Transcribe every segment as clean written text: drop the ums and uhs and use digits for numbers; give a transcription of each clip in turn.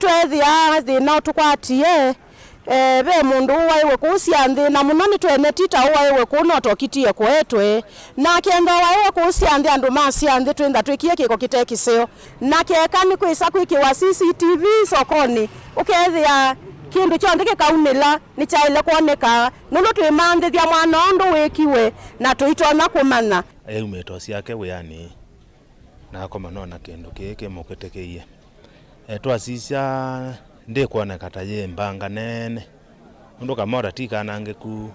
Twethia thina tukwatie ve mundu waiwe kusia nthi na muno ni twene tita waiwe ku no tokitie kwetwe na kenda waiwe kusia nthi andu masia nthi twintha twikie kiko kite kiseo na keka ni kwisa kwikiwa CCTV sokoni ukethia kindu kyonthe kikaumila ni kyaile kwoneka nundu twimanthithia mwana undu wikiwe na tuitonya kumanya Eumetwo ciake wiani na akoma nona kindu kii kimukitikiie. Twasisya ndikwoneka ta yi mbanga nene undu kamota ti kanangiku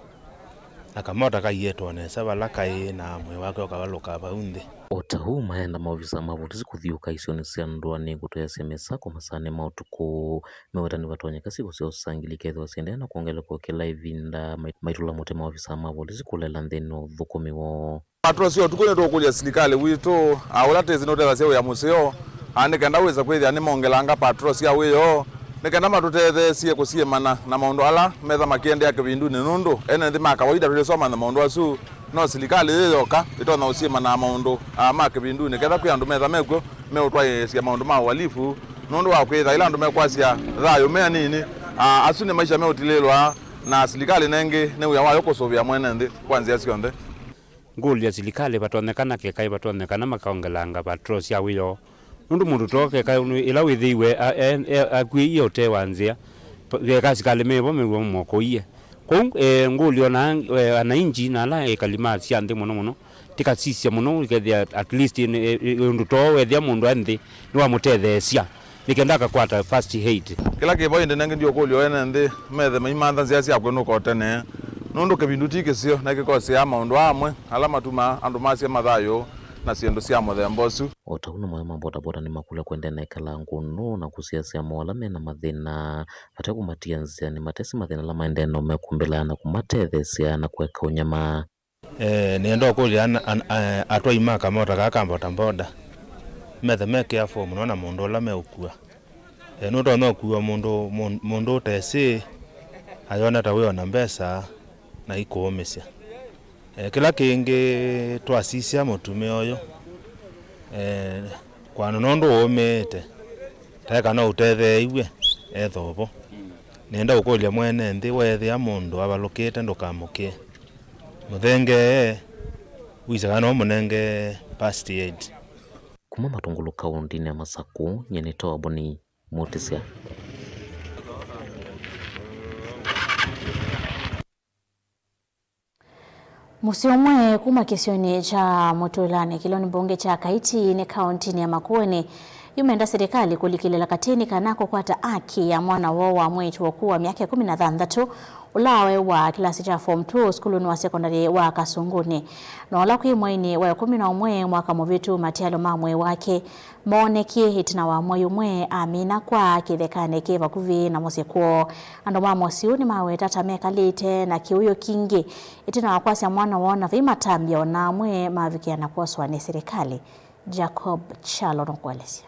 na kamota kaiyetwo nesa vala kai na mwii wake ukavaluka vau nthi. Ota huu maenda maofisa ma volisi kuthiuka isionĩ sya ndũanĩ kũtoeesya mĩsako masaanĩ ma ũtukũ meweta nĩvatonyeka syĩko sya ũsangili ikethĩwa siendeee na kwongeleka kĩla ĩvinda maitũla mũtĩ maofisa ma volisi kũlela nthĩnĩ wa ũthũkũmi woo. Patrol sya ũtukũ nĩtũkũlya silikali witũ ũla tĩsĩ nũtethasya wĩa mũseo nĩkenda wĩsa kwĩthĩa nĩmongelanga patrol sya wĩyoo nĩkenda matũtetheesye kũsyĩmana na maũndũ ala metha makĩendea kĩvindunĩ nũndũ ene nthĩ ma kawaida tũlĩsoma na maũndũ asu no silikali yĩyoka ĩtonya ũsyĩmana na maũndũ ma kĩvindunĩ ketha kwĩ andũ metha mekw'o meũtwaĩĩsya maũndũ ma uhalifu nũndũ wa kwĩtha ila andũ mekwasya thayũ me anini asu nĩ maisha meũtilĩlwa na silikali nengi nĩ wĩa wayo kũsũvĩa mwene nthĩ kwa nzĩa syonthe. Ngũlya silikali vatonyekana kekai vatonyekana makaongelanga patrol sya wĩyoo nundu mundu toke ka ila withiwe akwiie ute wa nzia geka sikali mevo mewo mokoie kou ngulio na ananchi na ala ekalima cia nthi muno muno tikasisia muno ikethia at least undu to wethia mundu anthi ni wamutetheesia nikenda akakwata first aid. Kila kivo indi nengi ndio kulio ene nthi methe maimantha nzia cia kwinuka otene nundu kivindu ti kisio na gikosia maundu amwe ala matuma andu masie mathayu na syindu sya muthemba usu. Ota huu na ma bodaboda ni makula kuendea na ikala ngunu na kusiasia mola mena mathina vate kumatia nziani matesi mathina la maendeno mekumbila na kumatetheesya na kueka unyama. Nienda kulia atwai ma kamota gaka bodaboda methe me careful muno na mundu ula meukua. Nutonya ukua mundu utesi ayona ta wiona mbesa na ikuumisya. Kila kingi twasisya mutumia uyu kwanu nundu umite teka no utetheeiwe ethovo nienda ukulya mwene nthi wethia mundu avalukite ndukamukie muthengee wise kana umunenge first aid. Kuma Matungulu kaunti-ini ya Masaku nyenito Aboni Mutisia. Musi umwe kuma kisioni cha Mutulani kiloni mbunge cha Kaiti ni kaunti ya Makueni yumenda serikali kulikilela katini kanako kwata aki ya mwana wao wa mwitu wakuwa miaka 16 ulawe wa kilasi cha form 2 skuluni wa sekondari wa Kasunguni na wala kwa mwaini wa 11 mwaka muvitu matialo mamwe wake moneki hitina wa mwayu mwe amina kwa kithekane kiva kuvi na musikuo ando mamo siuni mawe tata mekalite na kiuyo kingi itina wakwasi mwana wona vimatambia na mwe mavikia na kuoswa ni serikali. Jacob Chalo nokuelezea.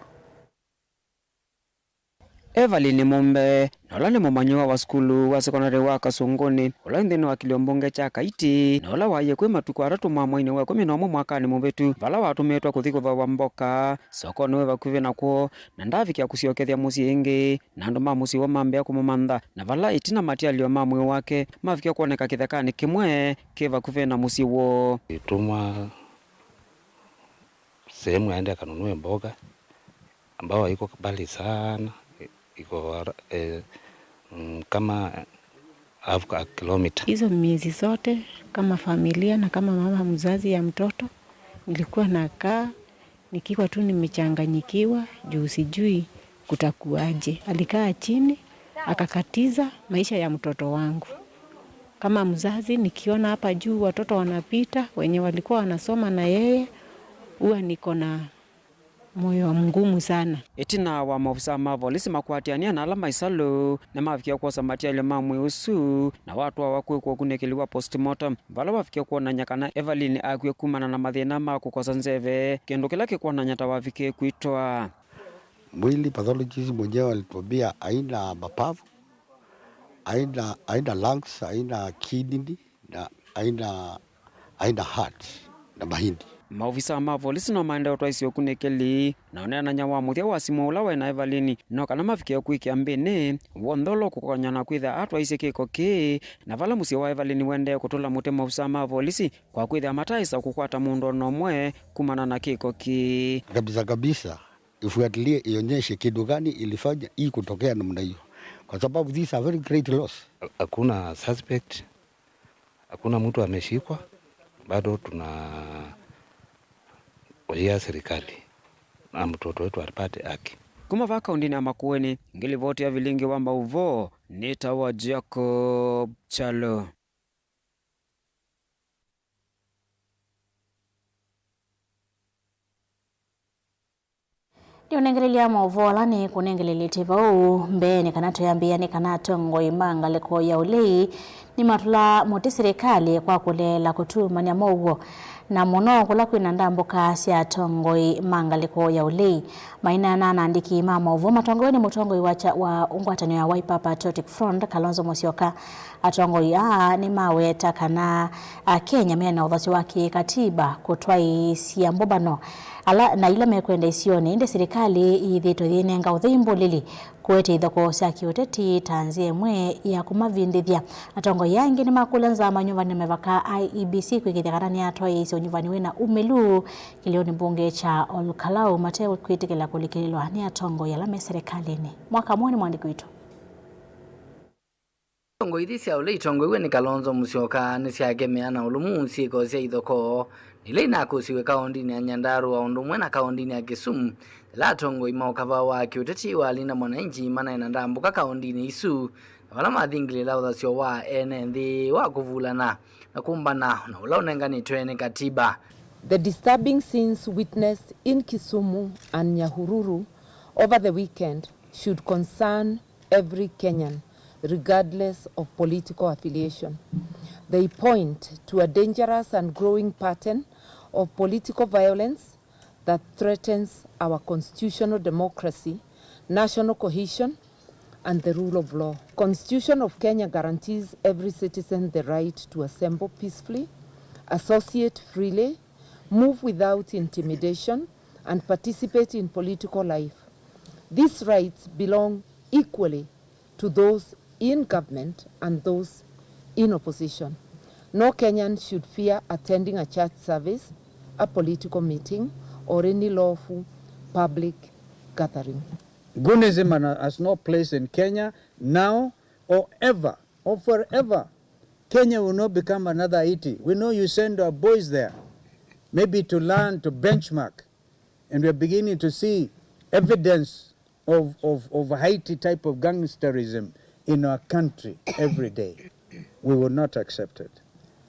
Evelyn Mumbe nola ni mumanyiwa wa sukulu wa sekondari wa Kasunguni ula nthini wa kilio mbunge cha Kaiti na ula waye kwi matuku atatu ma mwaini wa 11 mwakani muvitu vala watumitwa kuthi kuthowa mboka sokoni wi vakuvi nakwo na ndavikia kusyokethya musyi ingi na andu ma musyi wo mambia kumumantha na vala itina matialio ma mwii wake mavikia kwoneka kithekani kimwe ki vakuvi na musyi wo. Itumwa sehemu aende akanunue mboga ambao haiko mbali sana, iko kama half a kilometer. Hizo miezi zote kama familia na kama mama mzazi ya mtoto nilikuwa nakaa nikiwa tu nimechanganyikiwa juu sijui kutakuaje. Alikaa chini akakatiza maisha ya mtoto wangu. Kama mzazi nikiona hapa juu watoto wanapita wenye walikuwa wanasoma na yeye, huwa niko na moyo mgumu sana. Itina wa maofisa ma polisi makwatiania na ala maisalu na mafikia kwosa matialio ma mwii usu na watu awa kwikwa kunikiliwa postmortem vala wafikia kwonanya kana Evelyn akwie kumana na mathina ma kukosa nzeve kindu kila kikwonanya ta wafikie kwitwa mwili. Pathologist mwenyewe alituambia haina mapafu, haina lungs, haina kidney na haina heart na mahindi. Maofisa ma volisi no maende utwaisio kunikeli na unenanya wa muthia wa simu ula wena Evelyn no kana mafikie kwikia mbini wontholo kukonyana kwitha atwaisye kiko ki na vala musyi wa Evelyn wende kutula muti maofisa ma volisi kwa kwitha mataisa kukwata mundu nomwe kumana na kiko ki. Kabisa kabisa ifuatilie ionyeshe kitu gani ilifanya hii kutokea namna hiyo, kwa sababu this a very great loss. Hakuna suspect, hakuna mtu ameshikwa bado. Tuna ojea serikali na mtoto wetu apate haki. Kuma va kaundini ya Makueni ngilivoti ya vilingi wa mauvo nitawa Jacob Chalo. Ndiunengelelia mauvola ni kunengelelete vau mbene kana toyambia ni kana tongoi mangaleko ya ulei ni matula muti serikali kwa kulela kutumania mouo na muno kula kwina ndambuka sya tongoi mangaliko ya ulei maina na naandiki ma mauvo matongoi mutongoi wa ungwatanio ya Wiper Patriotic Front Kalonzo Musyoka atongoi a ni maweta kana Kenya mena uthasi wa kikatiba kutwai sia mbobano ala na ila mekwenda isioni inde serikali ithitwe yinenga uthimbulili kuete ithoko sya kiuteti tanzie mwe ya kumavindithia atongoi yangi ni makula nzama nyumbani mevaka IEBC kwikithia kana ni atwai isio nyumbani wina umilu kilioni mbunge cha Olkalau mate kwitikila kulikililwa ni atongoi ala me serikalini mwaka mwoni mwandiki witu. Tongo ithi cia ule itongoiwe ni Kalonzo Musyoka ni ciakemea na ulumu ciiko cia ithoko ile inakusiwe kaundini ya Nyandarua undu umwe na kaundini ya Kisumu ila atongoi maukava wa kiuteti wa Linda Mwananchi manaina ndambuka kaundini isu na vala mathingilila uthasyo wa ene nthi wa kuvulana na kumbana na ula unenganitwe ni katiba. The disturbing scenes witnessed in Kisumu and Nyahururu over the weekend should concern every Kenyan, regardless of political affiliation. They point to a dangerous and growing pattern of political violence that threatens our constitutional democracy, national cohesion, and the rule of law. Constitution of Kenya guarantees every citizen the right to assemble peacefully, associate freely, move without intimidation, and participate in political life. These rights belong equally to those in government and those in opposition. No Kenyan should fear attending a church service, a political meeting, or any lawful public gathering. Gunism has no place in Kenya now or ever or forever. Kenya will not become another Haiti. We know you send our boys there, maybe to learn, to benchmark. And we're beginning to see evidence of Haiti type of gangsterism in our country every day. We will not accept it.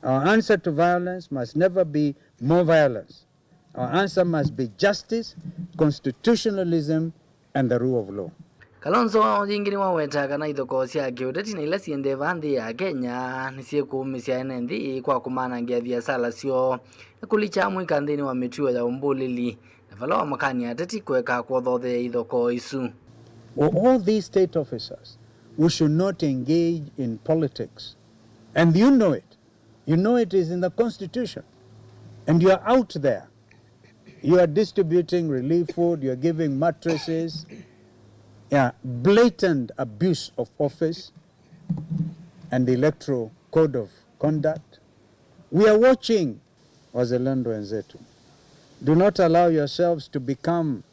Our answer to violence must never be more violence. Our answer must be justice, constitutionalism, and the rule of law. Kalonzo yingi niwaweta kana ithoko sya kiuteti na ila siendeva nthi ya Kenya nisiekuumisya ene nthi kwa kumanangia viasala syo na kulicha mwika nthini wa mituo ya umbulili na vala wa makani ateti kueka kwothothea ithoko isu. Well, all these state officers who should not engage in politics, and you know it. You know it is in the constitution, and you are out there. You are distributing relief food, you are giving mattresses. Yeah, blatant abuse of office and the electoral code of conduct. We are watching Wazalendo wenzetu. Do not allow yourselves to become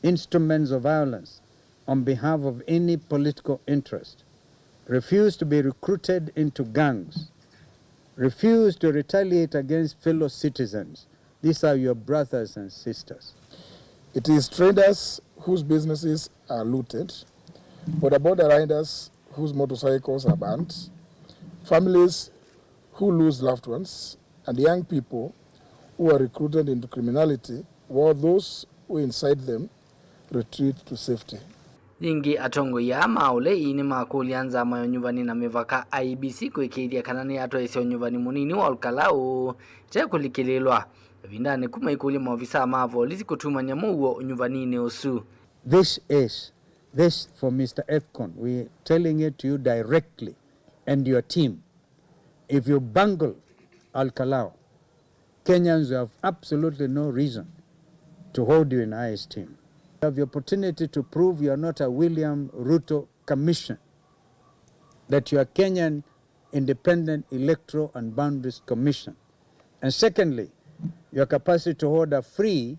instruments of violence on behalf of any political interest. Refuse to be recruited into gangs. Refuse to retaliate against fellow citizens. These are your brothers and sisters. It is traders whose businesses are looted, boda boda riders whose motorcycles are burnt, families who lose loved ones, and young people who are recruited into criminality while those who incite them retreat to safety. Yingi atongoi ya maule ini makulianza mayo nyuvani na mivaka IEBC kwikithia kana ni atwaisyo nyuvani munini wa Olkalau che kulikililwa vindani kuma ikulia maofisa ma volisi kutumanya muuo nyuvanini usu. This is this for Mr. Efcon. We're telling it to you directly and your team. If you bungle Olkalau, Kenyans have absolutely no reason to hold you in high esteem. You have the opportunity to prove you are not a William Ruto commission, that you are Kenyan Independent Electoral and Boundaries Commission. And secondly, your capacity to hold a free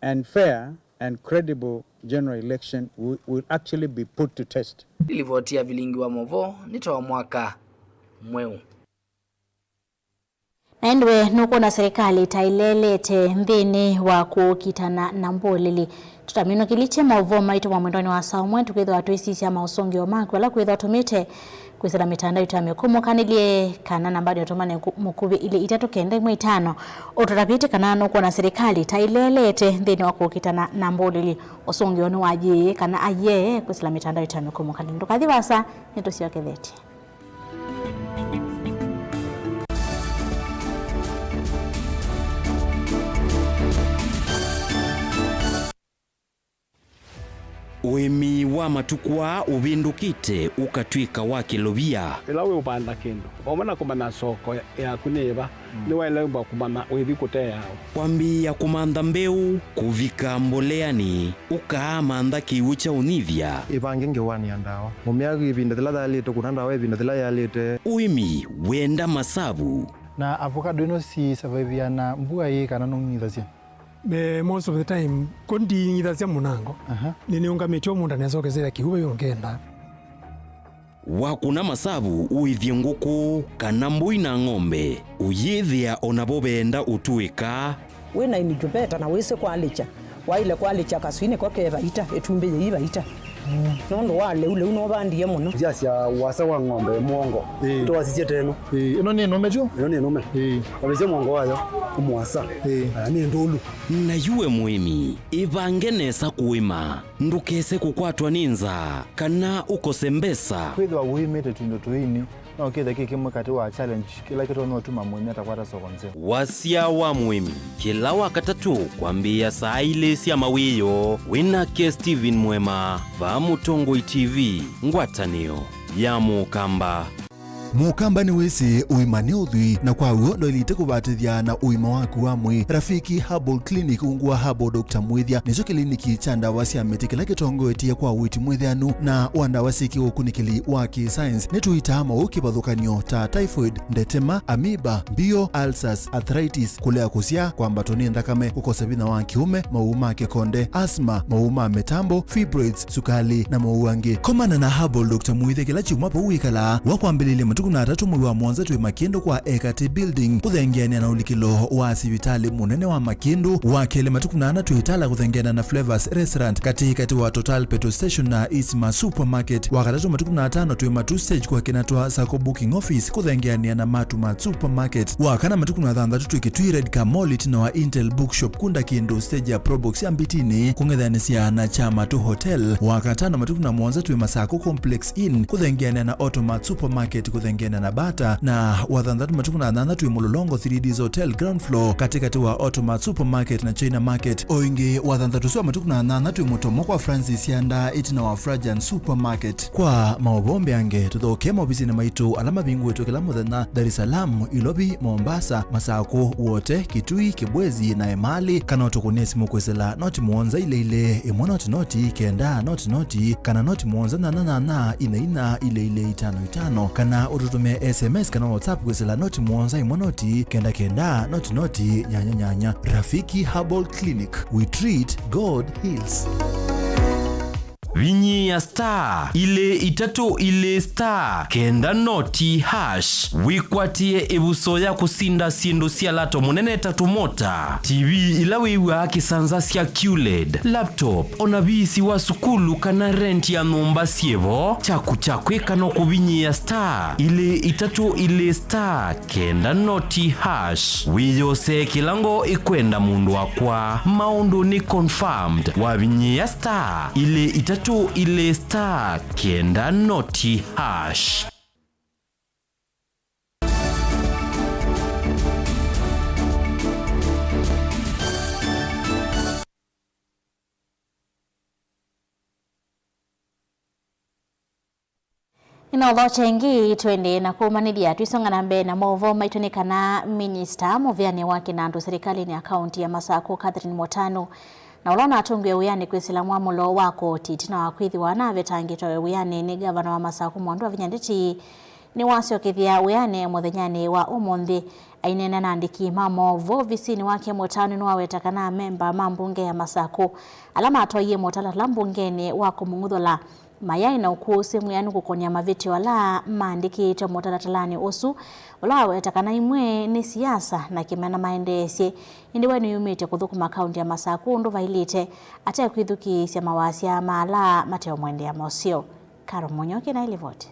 and fair and credible general election will actually be put to test. Nilivotia vilingi wa movo nitoa mwaka mweu. Naendwe nuko na serikali tailelete nthini wa kuukitana na mbulili tutamino kiliche maovo maito wa mwendoni wa saumwe tukithwa tuisisya mausongio makwe ala kwithwa tumite kwisira mitandao itamikumo kanilie kana nambari otomane mukubi ile 3 9 5 ututapite kana nuko na serikali tailelete nthini wa kuukitana na mbulili usongio ni waji kana aye kwisira mitandao itamikumo kanili ndukathivasa nitusiokethete. Uimi wa matukwa ubindukite ukatwika wa kilobia ila we upanda kindu omana kumana soko ya kuneba ni waile kumana withi kutea kwambia kumanda mbeu kuvika mboleani ukaamanda kiwu cha univya ibange ngewani ya ndawa mumiagu ibinda thila thalite kuna ndawa ibinda thila yalite uimi wenda masabu na avocado ino si survive na mbua yi kana nong'ithacia. Most of the time kondi ngithacia munango niniungamitio mundu necokezera kiuve yongenda wakuna masabu uithie nguku kana mbui na ng'ombe uyithia onabo benda utuika wina inijubeta na wise kwalicha waile kwalicha kaswine kwake baita etumbe yiba ita nondo wale ule unobandie muno jasia wasa wa ng'ombe mwongo to wasicie teno ino ni nome jo ino ni nome wabese mwongo wayo umwasa ni ndulu na yuwe muimi ivange nesa kuima ndukese kukwatwa ninza kana ukose mbesa kwithwa uimite tuindo tuini no kithe kikimwe kati wa challenge kila kitu no tuma muimi atakwata soko nzeo. Wasia wa muimi kila wakatatu kwambia saa ile sia mawiyo winake Steven Mwema va Mutongoi TV ngwatanio ya Mukamba. Mukamba ni wisi uima ni uthwi na kwaguo ndoilite kubatithia na uima waku wa mwi. Rafiki Herbal Clinic ungua Herbal Dr. Mwithia nicho kiliniki cha ndawa cia miti kila kitongoetie kwa witi mwithianu na wa ndawa ciki ukunikili wa ki-science nituitaa mau kibathukanio ta typhoid, ndetema, amoeba, mbio, ulcers, arthritis, kulea kusia kwambatwo ni nthakame, kukosa vinya wa kiume, mau ma kikonde, asthma, mau ma mitambo, fibroids, sukali na mau angi. Komana na Herbal Dr. Mwithia kila chiumwa pau wikala wa kwambililia matuku na 3 mwezi wa mwanza twi Makindu kwa Ekati Building kuthengeania na ulikilo wa sivitali munene wa Makindu wa kele matuku 8 twitala kuthengeana na Flavors Restaurant katikati wa Total Petrol Station na Isma Supermarket wa katatu matuku 5 twi Matu Stage kwa kinatwa Sako Booking Office kuthengeania na Matuma Supermarket wa kana matuku 6 twi Kitui Red Kamoli tina wa Intel Bookshop kunda Kindu stage ya Probox ya Mbitini kung'ethanisia na Chama tu Hotel wa katano matuku 7 twi Masako Complex Inn kuthengeania na Automat Supermarket kuthengeania na Bata na wathanthatu matuku 8 twi Mulolongo 3Ds Hotel ground floor katikati wa Automat Supermarket na China Market oingi wathanthatu swa matuku 8 twi Mutomo kwa Francis Yanda itina wa Frajan Supermarket kwa maobombe ange tuthoke maobisini maitu alama bingu kila muthenya Dar es Salaam, Ilobi, Mombasa, Masako, wote Kitui, Kibwezi na Emali kana utukunie simu kwesela noti muonza ile ile imwe noti noti kenda noti noti kana noti muonza na na na na ina ina ile ile 5 5 kana ututumia SMS kana WhatsApp kwesela noti muonza imwe noti kenda kenda noti noti nyanya nyanya. Rafiki Herbal Clinic, we treat, God heals. Vinyi ya star ile 3 ile star 9 noti hash wikwatie ibuso ya kusinda sindu sia lato munene 3 mota TV ila wiwa kisanza sia QLED laptop ona bisi wa sukulu kana rent ya numba sievo chaku chakwe kano kuvinyi ya star ile 3 ile star 9 noti hash wiyose kilango ikwenda mundu wakwa maundu ni confirmed wa vinyi ya star ile 3 ile star 9 noti hash. Ninauthocha ingi twende na kuumanithia twisongana mbee na movo maitu ni kana minister muviani wa kinandu serikalini ya kaunti ya Masaku Catherine Mutanu na ulona atungiwe wiyani kwisila mwamulo wa koti tina wa kwithiwa na vetangitwe wiyani ni gavana wa Masaku Mwandu Wavinya Ndeti ni wasiokithia wiyani muthenyani wa umunthi ainena na andiki mamo vovisini wake Mutanu ni waweta kana memba ma mbunge ya Masaku ala matwaiye mutalatala mbungeni wa kumung'uthola mayai na ukuusi mwiyani kukonia mavitio ala maandikitwe mutalatalani usu ula waweta kana imwe ni siasa na kimena maendeesye indi we niyumite kuthukuma kaunti ya Masaku undu vailite ate kwithukisya mawasya maala mateomwendea mosio. Karo Munyoki na ilivoti.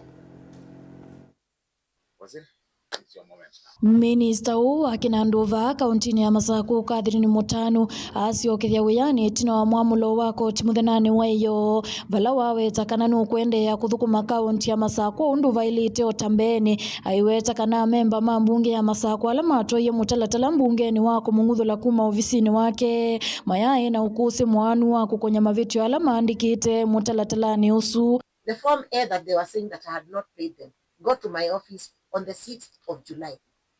Minista uu wa Kinanduva kauntini ya Masaku Catherine Mutanu asiokethia wiyani itina wa mwamulo wa koti muthenani wa iyo vala waweta kana nukwendeea kuthukuma kaunti ya Masaku undu vailite otambeni aiweta kana memba ma mbunge ya Masaku ala matwaiye mutalatala mbungeni wa kumung'uthula kuma ovisini wake mayai na ukusi mwanu wa kukonya mavitio ala maandikite mutalatalani usu. The form A that they were saying that I had not paid them got to my office on the 6th of July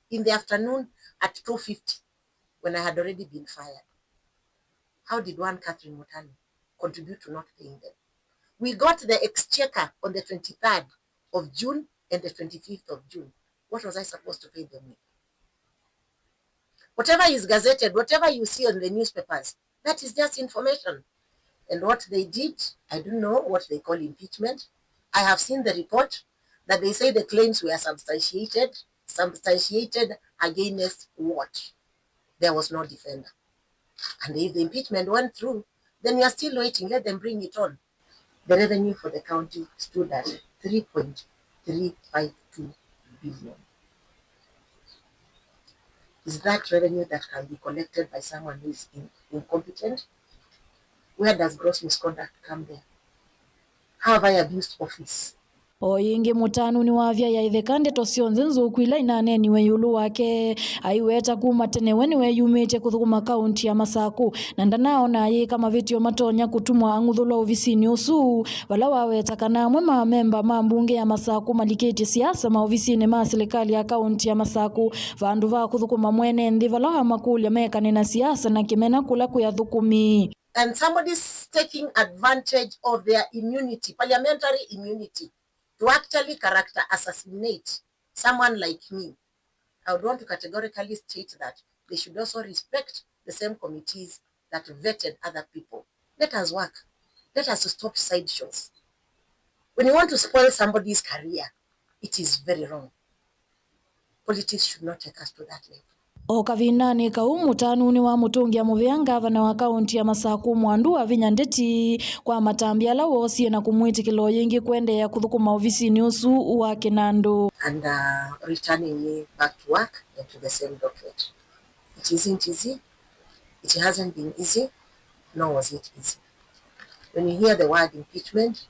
in the afternoon at 2:50 when I had already been fired. How did one Catherine Mutanu contribute to not paying them? We got the exchequer on the 23rd of June and the 25th of June. What was I supposed to pay them with? Whatever is gazetted, whatever you see on the newspapers, that is just information. And what they did, I don't know what they call impeachment. I have seen the report that they say the claims were substantiated. Substantiated against what? There was no defender. And if the impeachment went through, then we are still waiting. Let them bring it on. The revenue for the county stood at 3.352 billion. Is that revenue that can be collected by someone who is incompetent? Where does gross misconduct come there? How have I abused office? O yingi Mutanu ni wavya ya itheka ndeto cionthe nzuku ila inaneniwe yulu wake aiweta kuma tene we niwe yumite kuthukuma kaunti ya Masaku na ndanaona yika mavitio matonya kutumwa ang'uthulwa ovisini usu vala waweta kana amwe ma memba ma mbunge ya Masaku malikite siasa maovisini ma serikali ya kaunti ya Masaku vandu va kuthukuma mwene nthi vala wa makulya mekane na siasa na kimena kula kuyathukumi. And somebody's taking advantage of their immunity, parliamentary immunity, to actually character assassinate someone like me. I would want to categorically state that they should also respect the same committees that vetted other people. Let us work. Let us stop sideshows. When you want to spoil somebody's career, it is very wrong. Politics should not take us to that level. O kavinani kau Mutanu ni wa mutungia muvea ngavana wa kaunti ya Masaku Mwandu Wavinya Ndeti kwa matambia ala wosie na kumwitikilo yingi kuendeea kuthukuma ovisini usu wa Kinandu. And returning me back to work and to the same docket. It isn't easy. It hasn't been easy, nor was it easy. When you hear the word impeachment,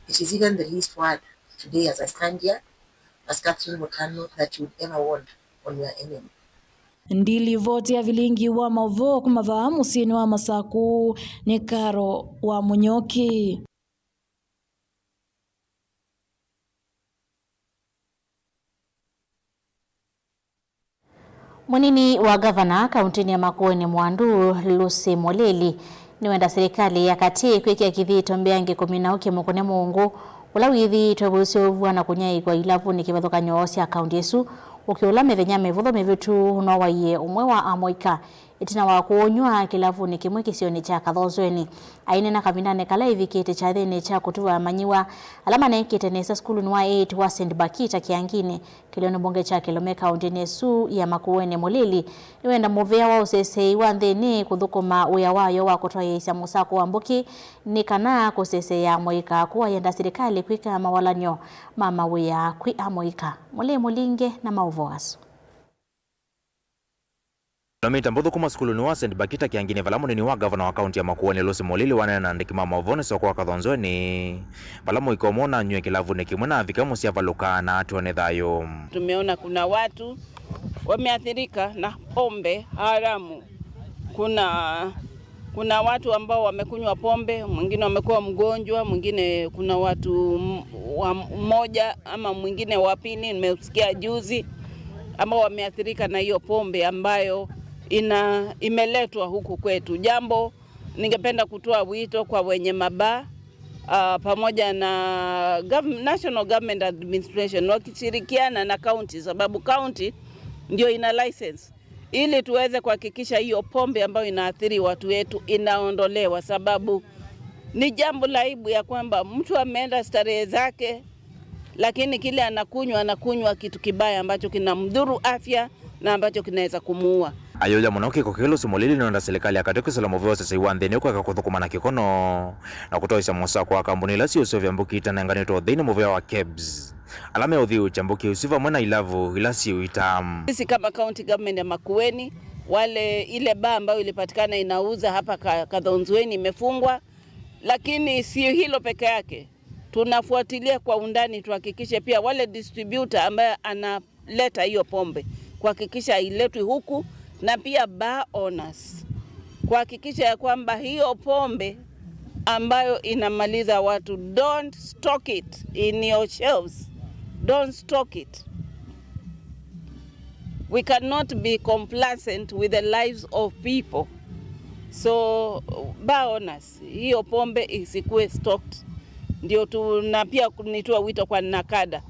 it is even the least word today as I stand here, as Catherine Mutanu, that you would ever want on your enemy. Ndili voti ya vilingi wa mavo kumavaa musini wa Masaku ni Karo wa Munyoki. Munini wa gavana kauntini ya Makueni Mwandu Lucy Moleli niwenda serikali ya kati kwikia kithito mbeangi 10 ukimukune muungu ula withitwe busiovu na kunyaikwa ilavu ni kivathukanyo sya kaunti isu ukiula mithenya mivutho mivitu no waiye umwe wa amoika itina wa kuonywa kilavuni kimwe kisioni cha Kathonzweni aine na kavindane kala ivikite chathini cha kutuwa manyiwa alama naikite nesa skulu ni wa 8 wa St Bakita Kiangini kiliono bunge cha Kilome kaunti nesu ya Makueni Mulili niwenda muvea wa usesei wa nthini kuthukuma uya wayo wa kutwaisya musako wa mbuki ni kana kuseseya moika kuwa yenda serikali kwika mawalanyo mama wia kwi amoika mule mulinge na mauvo asu. Kilomita mbuthu kuma sukulu wa St Bakita Kiangini vala munini wa gavana wa kaunti ya Makueni Lucy Molili wanena andiki ma mauvoni soko wa Kathonzweni vala muikomo na nywe kilavuni kimwe na avika musya valuka na atuone thayu. Tumeona kuna watu wameathirika na pombe haramu, Kuna watu ambao wamekunywa pombe, mwingine wamekuwa mgonjwa, mwingine kuna watu mmoja ama mwingine wa pili, nimesikia juzi, ambao wameathirika na hiyo pombe ambayo imeletwa huku kwetu. Jambo ningependa kutoa wito kwa wenye mabaa pamoja na National Government Administration wakishirikiana na county, sababu county ndio ina license, ili tuweze kuhakikisha hiyo pombe ambayo inaathiri watu wetu inaondolewa, sababu ni jambo la aibu ya kwamba mtu ameenda starehe zake, lakini kile anakunywa kitu kibaya ambacho kinamdhuru afya na ambacho kinaweza kumuua. Ayoya muno kiko kilu simulili nonda serikali akatekesela muveo sasa iwa nthini ukweka kuthukuma na kikono na kutoisa musa kwa kambuni ila siusovya mbuki itanenganitwo thiini muveo wa KEBS ala meuthiucha mbuki usu vamwe na ilavu ila siuita. Sisi kama county government ya Makueni, wale ile baa ambayo ilipatikana inauza hapa Kathonzweni imefungwa, lakini sio hilo peke yake, tunafuatilia kwa undani tuhakikishe pia wale distributor ambaye analeta hiyo pombe kuhakikisha hailetwi huku, na pia bar owners kuhakikisha ya kwamba hiyo pombe ambayo inamaliza watu, don't stock it in your shelves, don't stock it. We cannot be complacent with the lives of people. So bar owners, hiyo pombe isikuwe stocked. Ndio tuna pia nitoa wito kwa NACADA,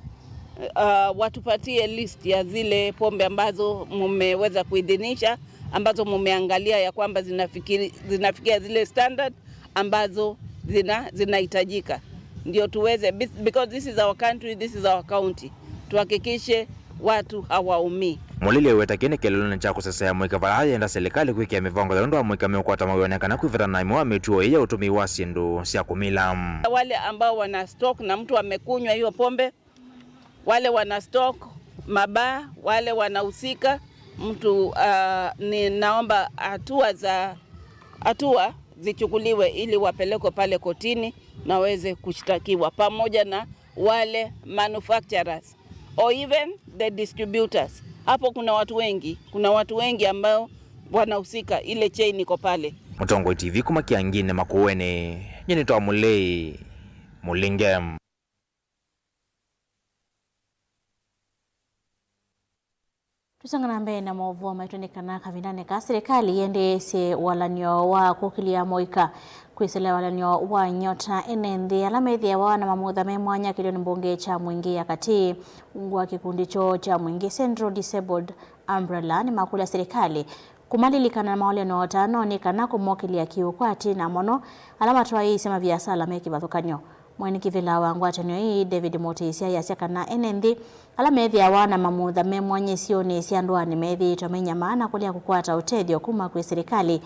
watupatie list ya zile pombe ambazo mmeweza kuidhinisha, ambazo mmeangalia ya kwamba zinafikia zile standard ambazo zinahitajika, ndio tuweze, because this is our country, this is our county, tuhakikishe watu hawaumii. Mulili wetakini kelelone cha kusesea mwika vala yenda serikali kwikia mivango ya undu wa mwika meukwata mawionekana kwivata na imwe wa mituo iya utumii wa sindu sya kumila. Wale ambao wana stock na mtu amekunywa hiyo pombe, wale wana stock mabaa, wale wanahusika mtu, ni naomba hatua zichukuliwe ili wapelekwe pale kotini na waweze kushtakiwa, pamoja na wale manufacturers or even the distributors. Hapo kuna watu wengi ambao wanahusika, ile chain iko pale. Mutongoi TV kuma Kiangini Makueni, nyini twa Mulei Mulinge. Tusangana mbee na maovu maitondekana kavindane ka serikali yendeesye walanio wa kukilia moika kwisela walanio wa nyota enenthi ala methiawa na mamutha me mwanya kilio ni mbunge cha Mwingi ya kati ungwa kikundi cho cha Mwingi Central Disabled Umbrella ni makula serikali kumalilikana na mawaleno tano ni kana kumokilia kiukwati na mono ala matwa hii sema biasala mekivathukanyo Mwene kivila wa ngwatanio hii David Mutisia yasya kana enenthi ala methiawa na mamutha me mwanya sioni sya ndwani methiitwe menyama na kulia kukwata utethio kuma kwi serikali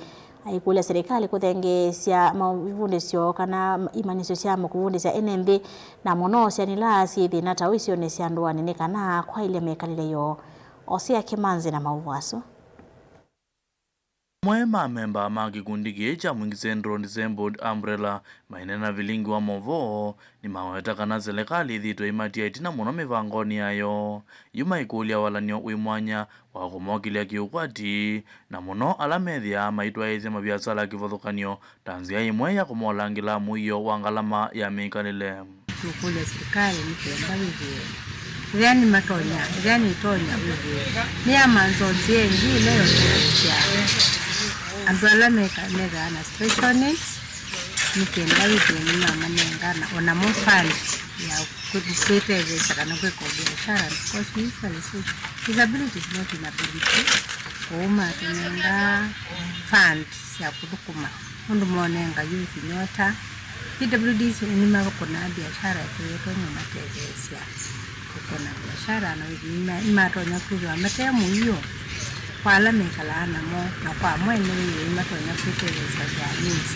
aikula serikali kuthengeesya mavundisyo kana imanisyo sya mukuvundisya enenthi na muno syanila syithina ta isioni sya ndwani ni kana kwailia mikalile yoo Osia Kimanzi na mauvaso. Mwe mamemba ma kikundi kii cha Mwingi Central Disabled Umbrella mainena vilingi wa movo ni maweta kana serikali ithitwe imatia itina muno mivangoni yayo yuma ikulia walanio wi mwanya wa kumokilia kiukwati na muno ala methia maitwaisye mabiasala kivathukanio ta nzia imwe ya kumolangila muio wa ngalama ya mikalile. Tukulia serikali ni wivie yani matonya yani itonya wivie ni amanzo nziengi leyo tuya andu ala meka na special needs nikenda wivie ni mama nengana ona mo fund ya kwitethesha kana kwika biashara because we usually say disability is not inability kuuma tunenga fund cia kuthukuma undu monenga youth nyota PWDs ni makuna biashara tuyetonya matethecia kukuna biashara na imatonya kwithwa mate muio kwa ala mekalaa namo na kwa mwene wiyo imatonya kwitethecia cia needs.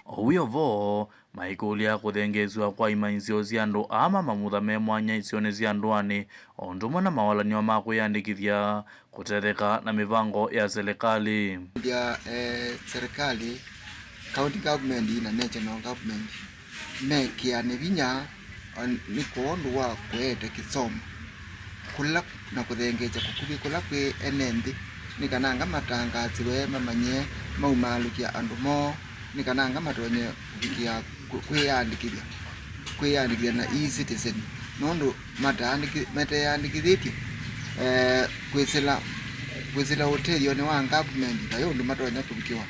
Ouyo vo maikulia kuthengeeswa kwa imanisyo sya andu ama mamutha me mwanya isioni sya ndwani o ndumwe na mawalanio ma kwiyandikithya kutetheka na mivango ya serikali ya serikali county government na national government mekiane vinya ni kwondu wa kwete kisomo kula na kuthengeja kukuvi kula kwi ene nthi ni kana nga matangaziwe mamanye maumalukia andu mo Ni kana anga matonye kuvikia kwiyandikithia kwiyandikithia na e-citizen nundu meteyandikithitie kwisila kwisila utethio ni wa government tayo undu matonya kuvikiwa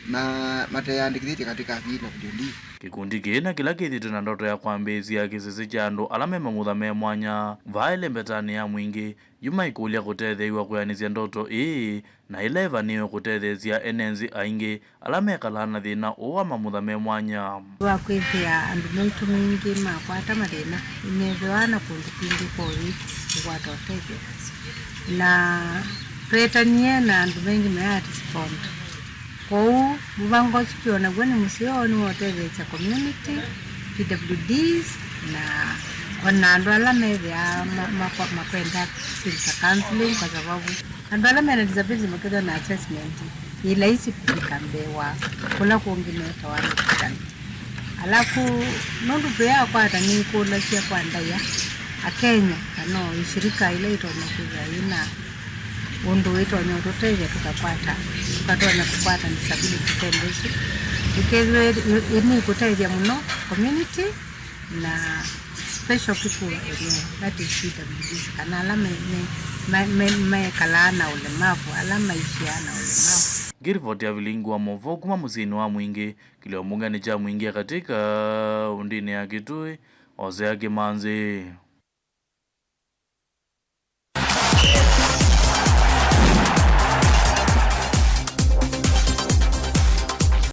na mateyandikithitie katika PWD. Kikundi kii kila kithitwe na ndoto ya kwambĩĩsya kĩsese kya andũ ala me mamutha me mwanya vaile mbetani ya mwingi yuma ikulia kutetheew'a kwianisya ndoto ii na ila ivaniwe kutetheesya enenzi aingi ala mekalaa na thina uu wa mamutha me mwanya. Wa kwithia andu maitu maingi makwata mathina imethiwa na kundu kwingi kwothi kukwata utethio na twetanie na andu maingi mea respond kou mubango ucio naguo ni museo ni wotetheesya community PWDs na ona andu ala methia makwenda silka counseling kwa sababu andu ala mena disability makethwa na assessment ni rahisi kufika mbee wa kula kungi metawa ni alafu nundu pia kwata ni kulacia kwa ndaya akenya kana ishirika ila itonya kwithia ina undu witonya ututethia tukakwata tukatonya kukwata disability fund ici ikethirwe ni gutethia muno community na special people enyewe, that is PWDs kana ala mekalaa na ulemavu ala maishia na ulemavu. Ngiripoti ya vilingu wa movo kuma musyini wa Mwingi kilio mbungeni cha Mwingi katika undini ya Kitui Hosea Kimanzi.